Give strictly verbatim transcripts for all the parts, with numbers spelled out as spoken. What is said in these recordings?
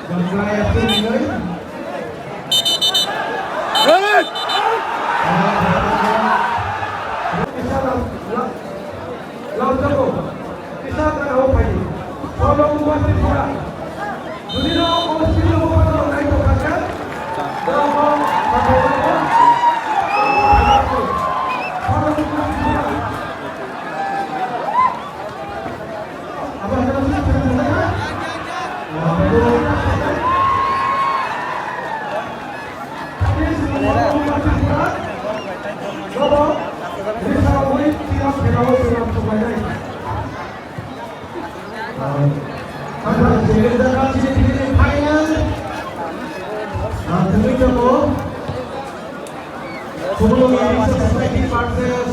Final. Society versus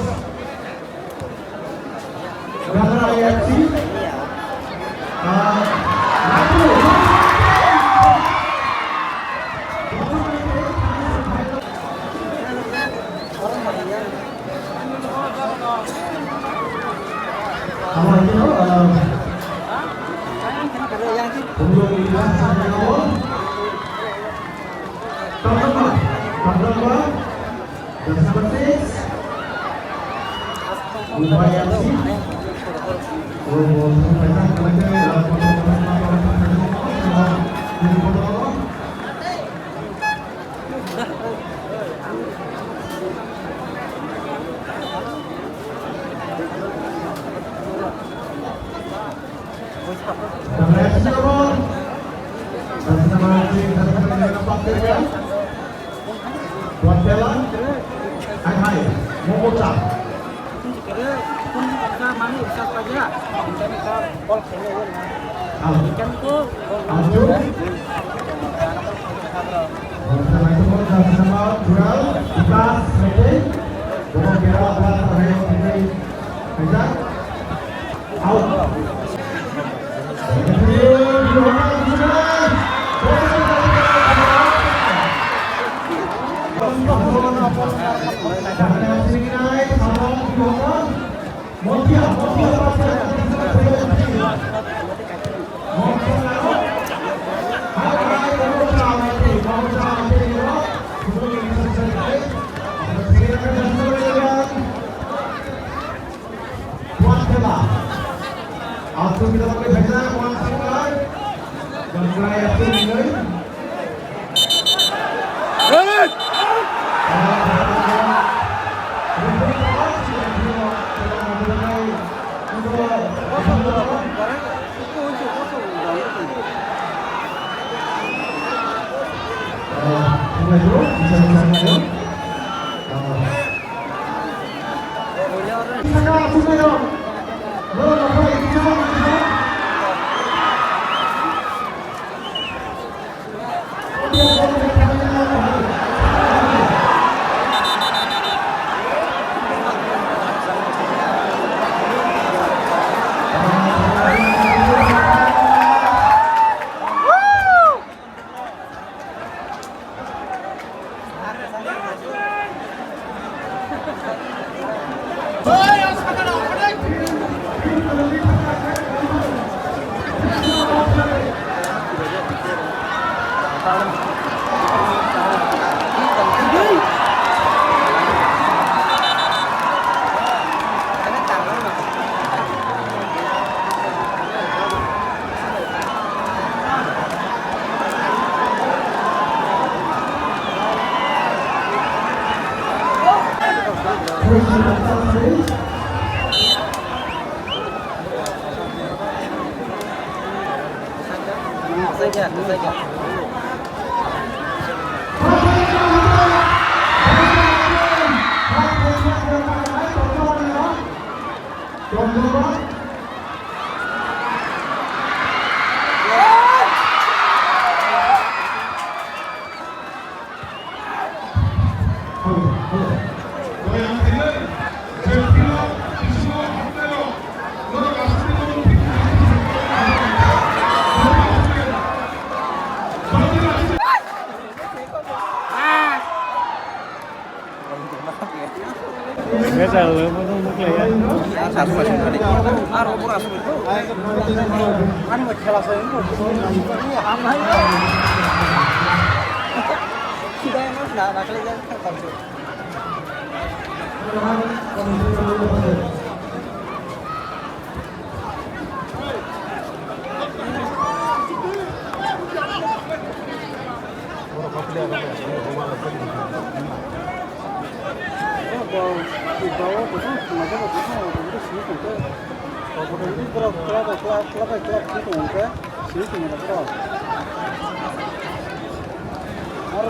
Gangrai F C. Ah, Aro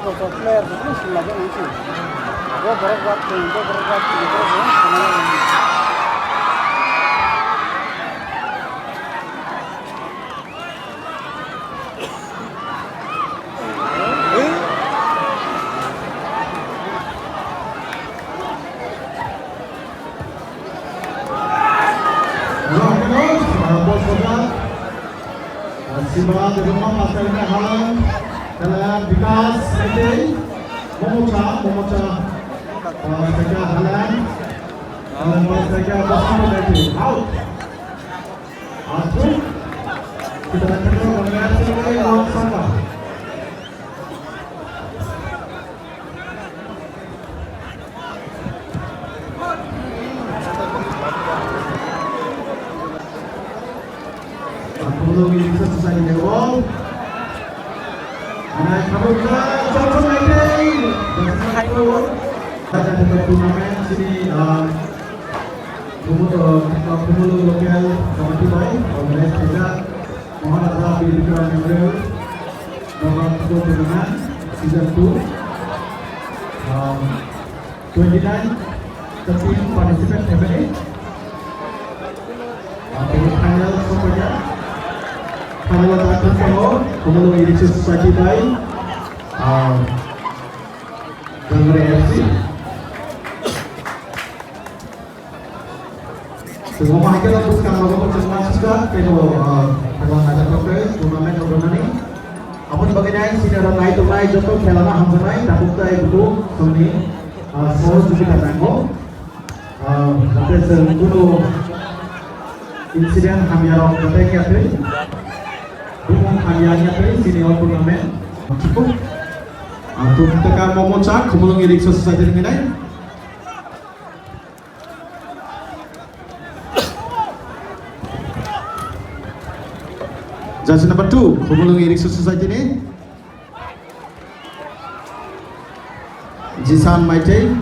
bo player bo sila bo nang si. Bo borok bat khe, bo borok bat khe, bo borok bat khe. Sima, Debbarma, Pastor Halan, Halan, Vikas, Meitei, Momocha, Momocha, Pastor Halan, Halan, Pastor Bosma, Meitei, out. Atuk, kita akan melihat sebagai lawan sama. Apollo Elixir Society ni ball. Anai khamukha, Johnson Meitei. Tournament sini, ah, Khumul-, ah, Khumulwng local committee bai organize khaijak. Maharaja Bir Bikram Memorial Knockout Football Tournament Season two. Um, twenty-nine the team participant family. Uh, final sokphaikha. Final o tak tongo, Khumulwng Elixir Society bai, uh, Gangre F C. Chwng omo hai khe no bwskang rogo chwng uansukha, tei bo, ah, khela naithok khe tournament rok rwnani. Aboni bagwi nai senior rok nai tongnai joto khela no hamjaknai, tabuk tei bukhuk chwngni, ah, sohojogita nango. Ah, jate chwng kuno incident hamya rok joto khe atwi, bumung hamya wngya twi senior tournament. Ah, tum taka Momocha, Khumulwng Elixir Society ni nai. Jersey number two, Khumulwng Elixir Society ni. Jisan Meitei.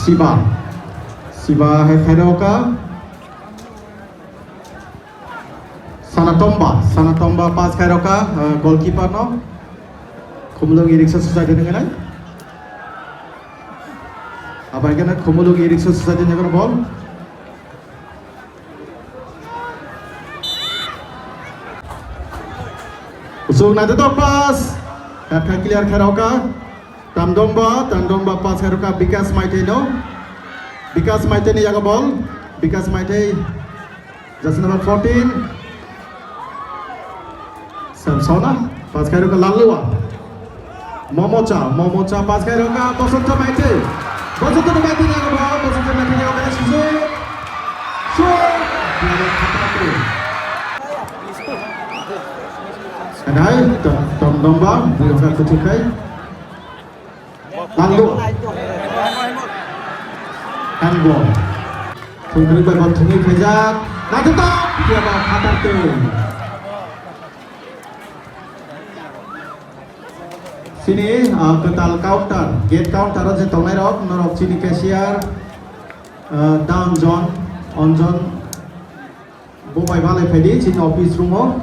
Siba. Siba hai khairokha. Sanatomba, Sanatomba pass khairokha, uh, goalkeeper no. Khumulwng Elixir Society ni nai. Abai kena Khumulwng Elixir Society ni ball. Usuk naithotok pass. Kha clear khairokha. Tamdomba, Tamdomba pass khairokha Bikas Meitei no. Bikas Meitei ni yago ball. Bikas Meitei, jersey number fourteen. Samsona, pass khairokha Lalua. Momocha, Momocha pass khairokha Bosonto Meitei. Bosonto Meitei ni yago ball, Bosonto Meitei ni yago ball, sujuk. Shoot! Kadai, Tam-, Tamdomba, buyokha kuchukai. Lalu. Handball. Thungri bai ball thungwi khaijak. Naithotok, phiya ba phatar twi. Sini, ah, kwtal counter, gate counter o je tongnai rok, norok chini cashier, ah, Danjon, Onjon, bo bai balai phaidi chini office room o.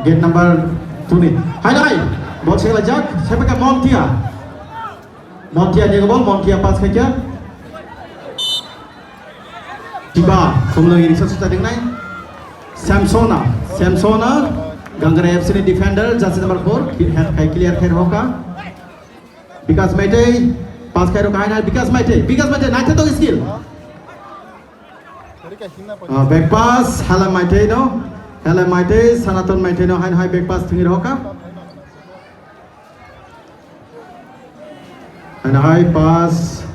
Gate number two ni. Hai nai, ball se laijak, se peka Montia. Montia ni ball, Montia pass khaikha. Tiba, Khumulwng Elixir Society ni nai. Samsona, Samsona, Gangre F C ni defender, jersey number four, clear khairokha. Bikas Meitei, pass khairokha hai nai, Bikas Meitei, Bikas Meitei, naithotok skill. Ah, back pass, Hala Meitei no. Hala Meitei, Sanaton Meitei no, hai, hai back pass thwngwi rokha. Haino hai pass.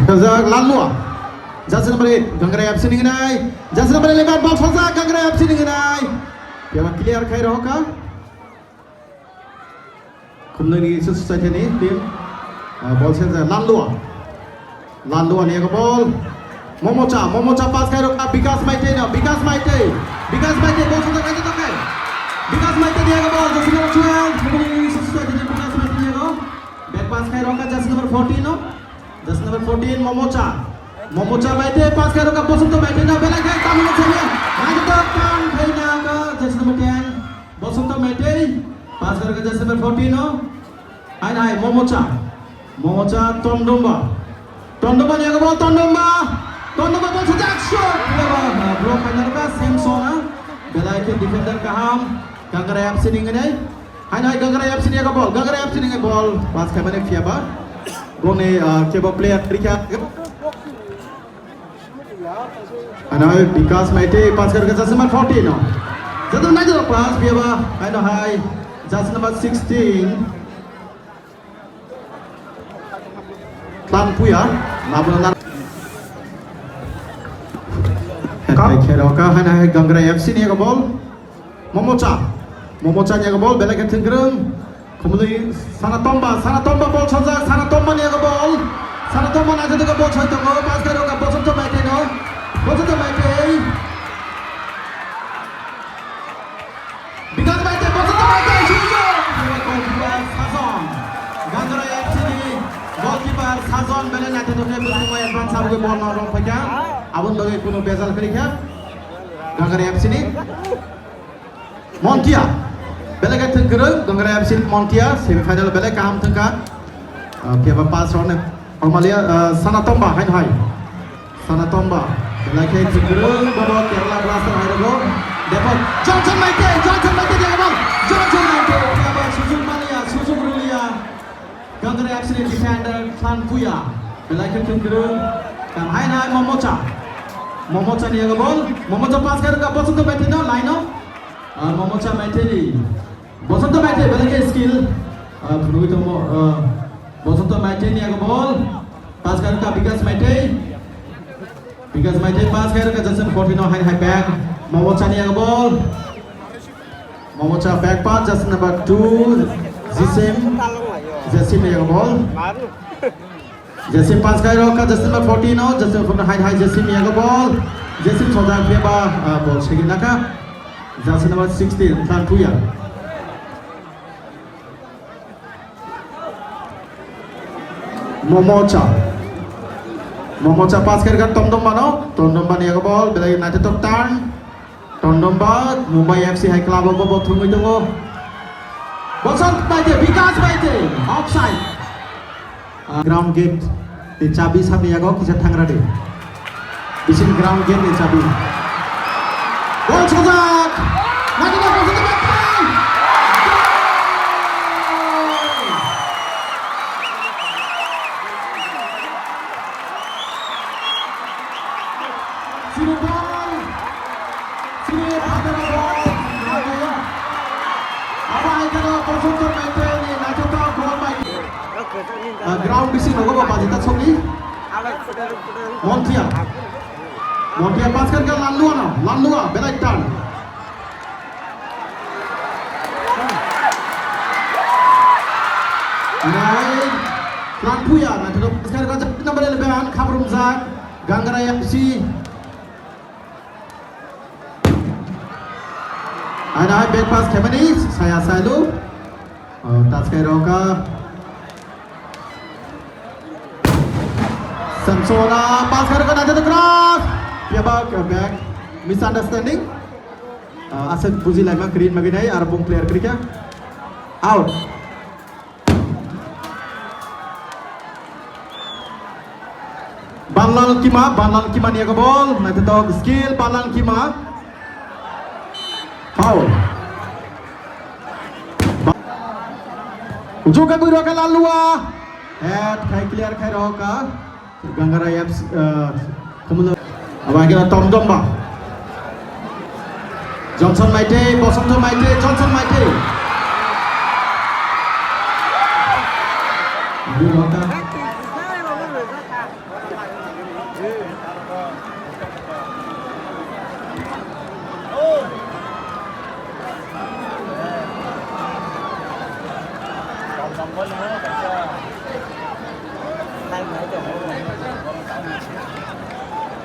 Sajak Lalua. Jersey number eight, Gangrai F C ni hwnwi. Jersey number eleven, ball sajak, Gangrai F C ni hwnwi. Phiya ba clear khai rohor kha. Khumnwi ni Society ni team. Ah, ball sajak Lalua. Lalua ni ego ball. Momocha, Momocha pass khai rok, ah, Bikas Maitei no, Bikas Maitei. Bikas Maitei ball sajak, kaisa tongkhe. Bikas Maitei ni ego ball, jersey number twelve, Khumnwi ni Society ni Bikas Maitei ni ego. Back pass khai rok, jersey number fourteen no. Jersey number fourteen, Momocha. Momocha Maitei, pass khai rok, Bosonto Maitei no, belai khe tamo no chale. Maitei to turn khai na ka, jersey number ten. Bosonto Maitei, pass khai rok, jersey number fourteen no. Hai, hai, Momocha. Momocha, Tondumba. Tondumba ni ego ball, Tondumba. Tondumba ball sajak, shot. Block khai na ka, Samson, ah. Belai khe defender kaham. Gangrai F C ni hwnwi. Hai, hai, Gangrai F C ni ego ball. Gangrai F C ni ball. Pass khaimani phiya ba. Boni, ah, kebo player rikha. Hai, hai, Bikas Maitei, pass kar ka jersey number fourteen no. Jadon nai jadon pass phiya ba. Hai, hai, jersey number sixteen. Tlan puya, nabra nar. Head Ka- by Kheroka, hai, hai, Gangrai F C ni ego ball. Momocha. Momocha ni ego ball, belai khe thwngkwrwng. Khumlwi Sana Tomba, Sana Tomba ball sajak, Sana Tomba ni ego ball. Sana Tomba naithotok ball soi tongo, pass khai rok Bosonto Maitei no. Bosonto Maitei. Bikas Maitei, Bosonto Maitei, sujok. Goalkeeper Sajon. Gangrai F C ni goalkeeper Sajon belai naithotok khe bwskango advance aboni ball no rok phaikha. Aboni bagwi kunu bejal kwrwi kha. Gangrai F C ni. Montia. Belai khe thwngkwrwng, Gangrai F C Montia, semi final belai kaham thwngkha. Ah, phiya ba pass rokni. Amalia, ah, Sana Tomba, hai hai. Sana Tomba. Belai khe thwngkwrwng, bobo Kerala Blaster hai rogo. Depo, Johnson Maitei, Johnson Maitei dia ball. Johnson Maitei, phiya ba sujok maliya, sujok rwliya. Gangrai F C ni defender Tlan Puya. Belai khe thwngkwrwng. Kam hai nai Momocha. Momocha ni ego ball. Momocha pass khe rwkha Bosonto Maitei no, line o. Ah, Momocha Maitei ni. Bosonto Maitei belai khe skill. Ah, phunugwi tongo. Ah, Bosonto Maitei ni ego ball. Pass khe rwkha Bikas Maitei. Bikas Maitei pass khe rwkha Jason Fortino hai hai back. Momocha ni ego ball. Momocha back pass, jersey number two, Jisim. Jisim ni ego ball. Jisim pass khai rok, jersey number fourteen o, jersey number fourteen hai hai Jisim ni ego ball. Jisim sojak phiya ba, ah, ball segin naka. Jersey number sixteen, Tlan Puya. Momocha. Momocha pass khe rwkha Tomdom Bano. Tomdom Bani ego ball. Belai naithotok turn. Tomdom Ba, Mumbai F C hai club o bo thwngwi tongo. Bosonto Maitei, Bikas Maitei, offside. Ah, ground gate ni chabi sabni yago kisa thangra de. Bising ground gate ni chabi. Ball sojak. Naithotok ball sojak. Sini ball. Sini ball. Abo hai khe no Bosonto Maitei ni naithotok goal bai. Ah, ground bising nogo bo bajita sogwi. Montia. Montia pass khe Lalua no. Lalua belai turn. Nai, Tlan Puya, naithotok pass khe rwkha number eleven, khabrumjak, Gangrai F C. Hai nai, back pass khaimani, saya sailu. Oh, touch khai rokha. Samsona, pass khai rokha, naithotok cross. Phiya ba, back, misunderstanding. Ah, aswk buji laima green bagwi nai, aro bung player kwrwi kha. Out. Banlal Kima, Banlal Kima ni ego ball, naithotok skill, Banlal Kima. Foul. Ba-, ujuk ke bui rokha Lalua. Head khai clear khai rokha. Gangrai F C, eh, Abo hai khe Tom Domba. Johnson Maitei, Bosonto Maitei, Johnson Maitei.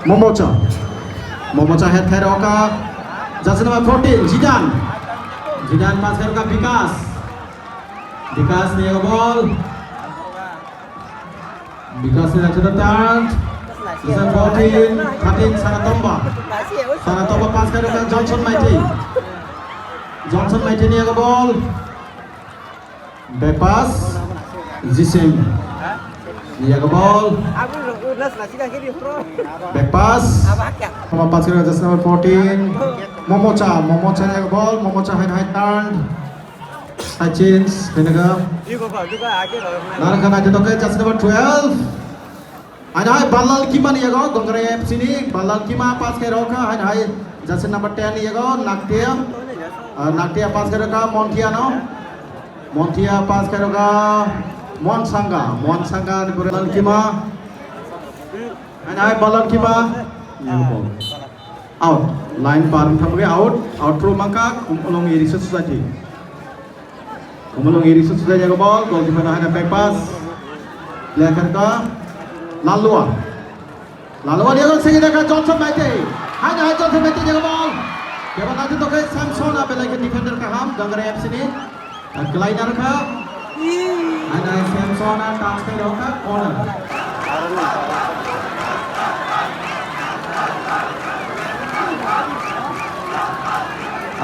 Momocha. Momocha head khai rokha. Jersey number fourteen, Jidan. Jidan pass khai rokha Bikas. Bikas ni ball. Bikas ni naisano turn. Jersey fourteen, thirteen, Sanatomba. Sanatomba pass khai rokha Johnson Maitei. Johnson Maitei ni ball. Back pass, Jising. Ni yago ball. Back pass. Sama pass kira jersey number fourteen. Momocha, Momocha ni yago ball. Momocha hai hai turn. Hai change, hai naga. Naraka nai to ke jersey number twelve. Haino hai Balal Kima ni yago, Gongrai F C ni Balal Kima pass khai rokha, haino hai jersey number ten ni yago, Naktia. Ah, Naktia pass khai rokha, Monthia no. Monthia pass khai rokha, Mon Sanga, Mon Sanga ni pore Balal Kima. Haino hai Balal Kima. Yago ball. Out. Line par wngkha bagwi out. Out throw mankha, Khumulwng Irrigation Society. Khumulwng Irrigation Society yago ball. Goalkeeper no haino back pass. Player kha Lalua. Lalua ni yago segi dakha Johnson Maitei. Haino hai Johnson Maitei yago ball. Kebo naitwi tokhe Samson a belai khe defender kaham Gangrai F C ni. Klaina rwkha. Ada Samson a touch kai rokha corner.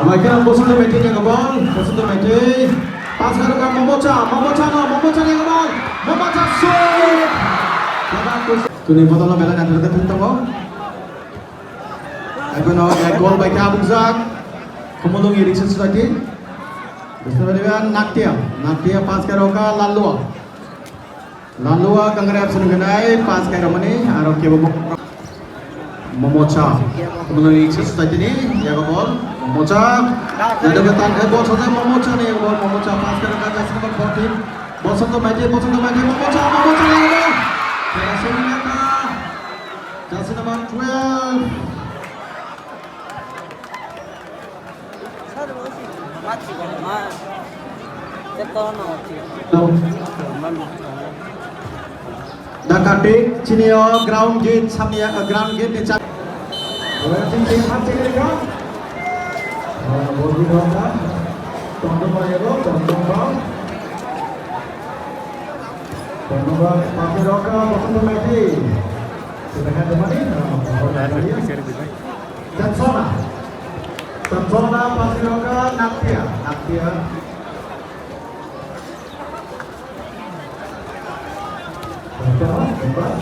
Abai khe Bosonto Maitei ni ball, Bosonto Maitei. Pass kai rokha Momocha, Momocha no, Momocha ni ball. Momocha shoot. Tuni bodol belai naithok khe thung tongo. Ebono ek gol bai khe abukjak. Khumulwng Irrigation Society. Bismillah, Naktia. Naktia pass kai rokha Lalua. Lalua Gangrai F C ni gwnai pass kai romani aro kebo bo-, Momocha. Khumulwng Irrigation Society ni yago ball. Momocha. Nado ke tang khai ball sajak Momocha ni yago ball. Momocha pass kai rokha jersey number fourteen. Bosonto Maitei, Bosonto Maitei, Momocha, Momocha ni yago ball. Kebo segi dakha. Jersey number twelve. Dakatik chini o ground gate samya, ground gate ni cha. Dhonnobad, pass rokha Bosonto Maitei. Sudah kan teman ini? Jansona. Jansona, pass rokha Naktia. Naktia. Jansona, bebas.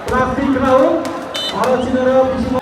Plastic ground, aro chinaro bisingo.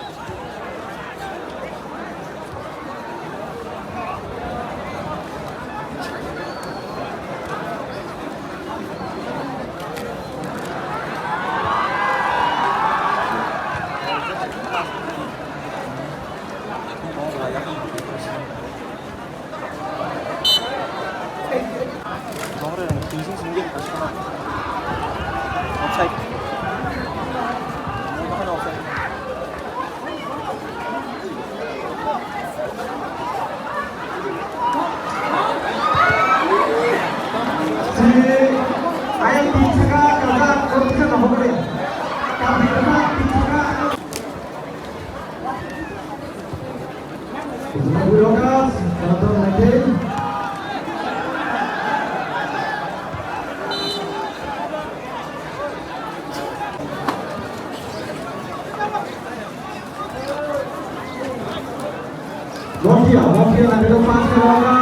Mafia, Mafia na pero pas ke wala.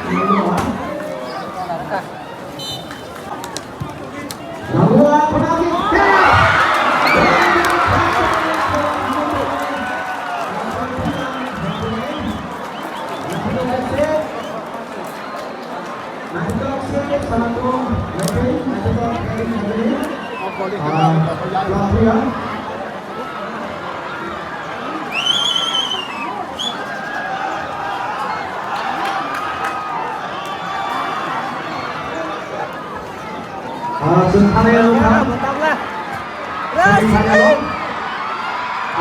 Mafia, Mafia. Sanatung, Mepri, Mepri, Mepri, Mepri. Ah, Latvia. Ah, chwng thangwi ang kha. Semi final o.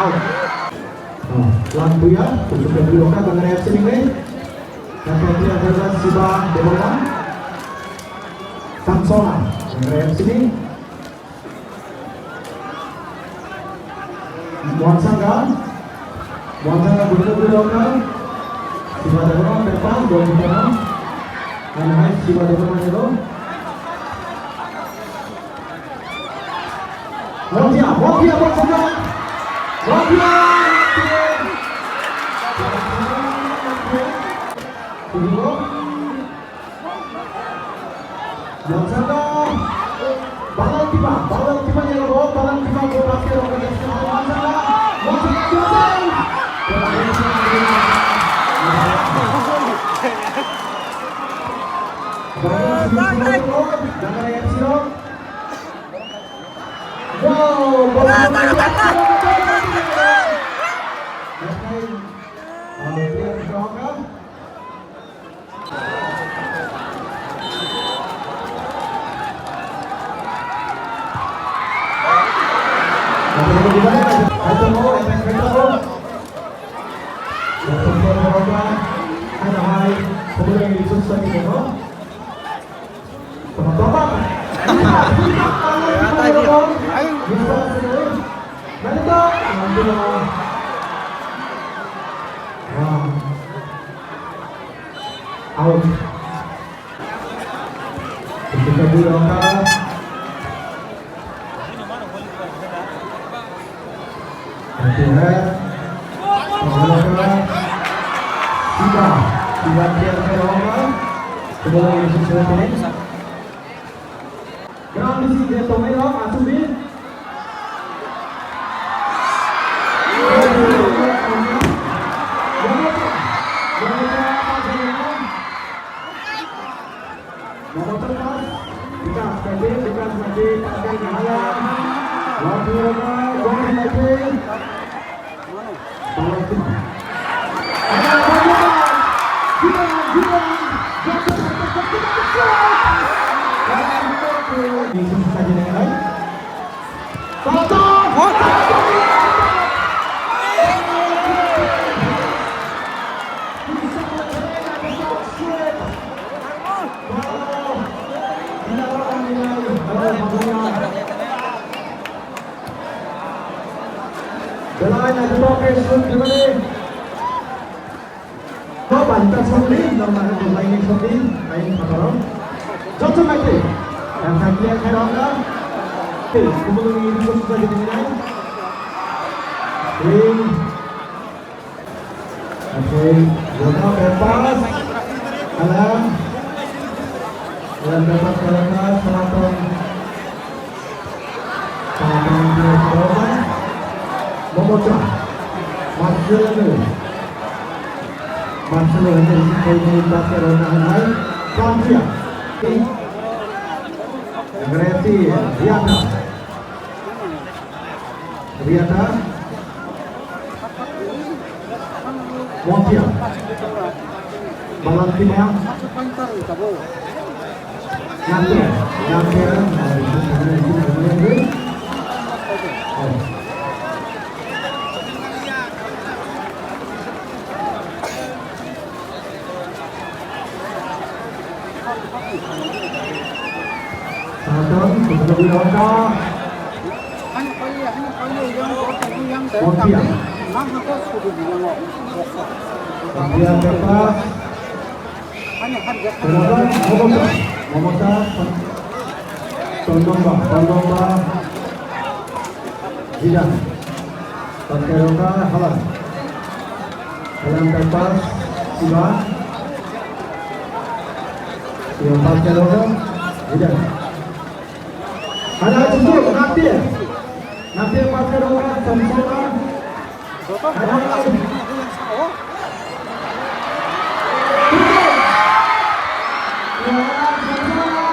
Out. Ah, Latvia, chwng thangwi ang kha, Bangladesh ni. Latvia, Siva Debbarma. Samsona, Bangladesh ni. Muansanga, Muansanga guru guru lokha, Siva Debbarma pepa, guru guru, and hai Siva Debbarma jero. Motia, Motia, Motia, Motia. Yongchakno Balantiba, Balantiba ni logo, Balantiba go basket rogo, Yongchakno, Yongchakno, Yongchakno. Wow, Balantiba. Wow. Out. Ketika dia angkat. Nanti, eh. Angkat. Tiga. Tiga, tiga, tiga, angkat. Kedua lagi, sudah, sudah. Ground bising je tongnai rok aswk di. Momoto Mas, Vikas Kaki, Vikas Kaki, Pakai Nahala, Wati Roma, Wati Kaki. Belai naithotok khe shoot khaimani. Bo banta sokli, normal khe belai ni sokli, kain phataro. Joto naitwi. Yang thai clear khai rok na. Hey, kubulung ni ini khusus lagi dengan. Hey. Oke, Yoga bebas. Alam. Alam bebas, Kalaka, Seraton. Seraton, Seraton. Momocha. Marcelo. Marcelo, ini, ini, ini, basket, Ronaldo, hai. Colombia. Agresi, Diana. Riata. Motia. Balantima. Nampia. Nampia. Saton, kudu-kudu rokok. Kopiah. Kopiah, Kopiah. Momosa, Momosa. Tondongba, Tondongba. Jidan. Pakai roka, halan. Halan pass, Siva. Siva pass ke roka, Jidan. Ada cukup, Napi. Napi pass ke roka, Samsona. Ada. Cukup. Ya, Samsona.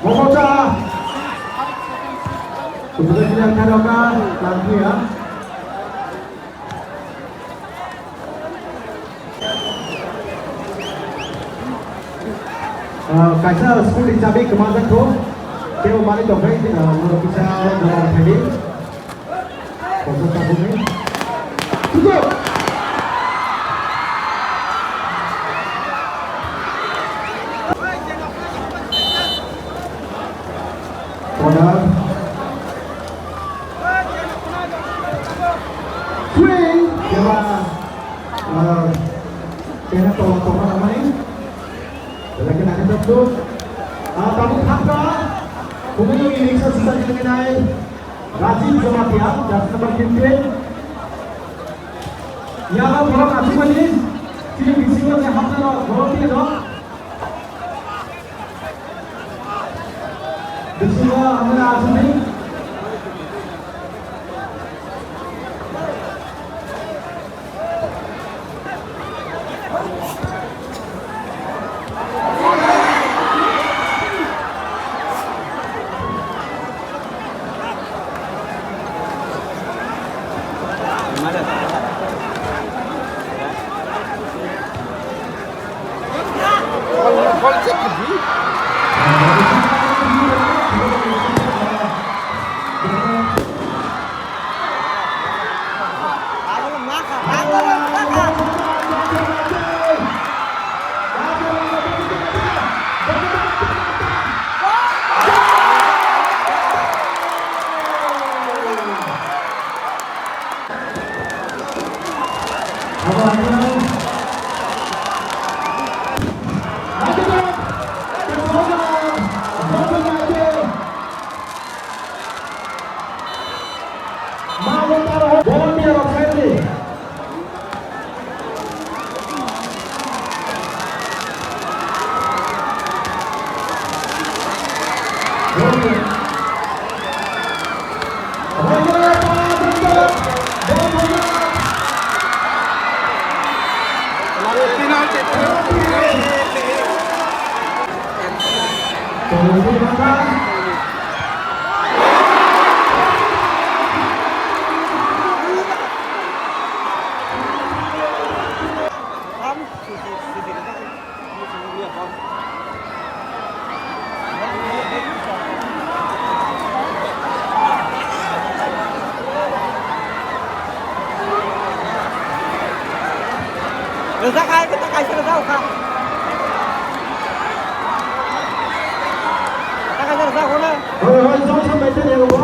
Momocha. Kemudian kita akan melakukan. Ah, kaisa school ni chabi kwmajak kho. Tei o manwi tongkhe, ah, norok kisa jora thani. Koso tabukni. Tutup. Corner. Swing. Jeba. Ah, kena tolong tolong namani. Lagi nak kena tu. Ah, tabuk thangka. Kumui ini bisa susah kita kenai. Rajiv Jamatia, jersey number fifteen. Yaba borok achukmani, chini bisingo je hapjano borok tei rok. Bisingo hamjana achukdi. Rwjak hai, khe ta kaisa rwjak kha. Ta kaisa rwjak kho na. Hoi, hoi, Johnson bai thani abo.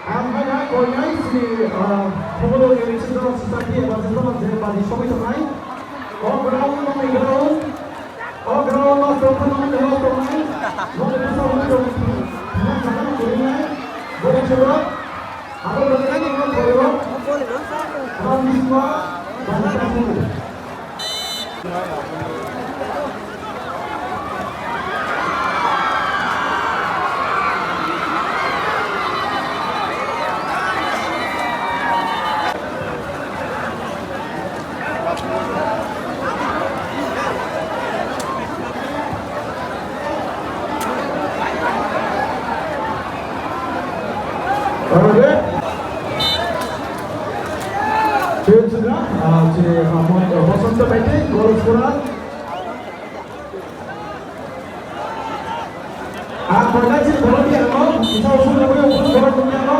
Ang bai na koinai sini, ah, Phobodor Elite Society eba Jendra je badi sogwi tongnai. O ground, o ground, o ground, o ground, o ground, o ground. Bosonto Mete, gol scorer. Ang koinai se borok ni ang no, kisa usuk nugui ang borok nugui ang no,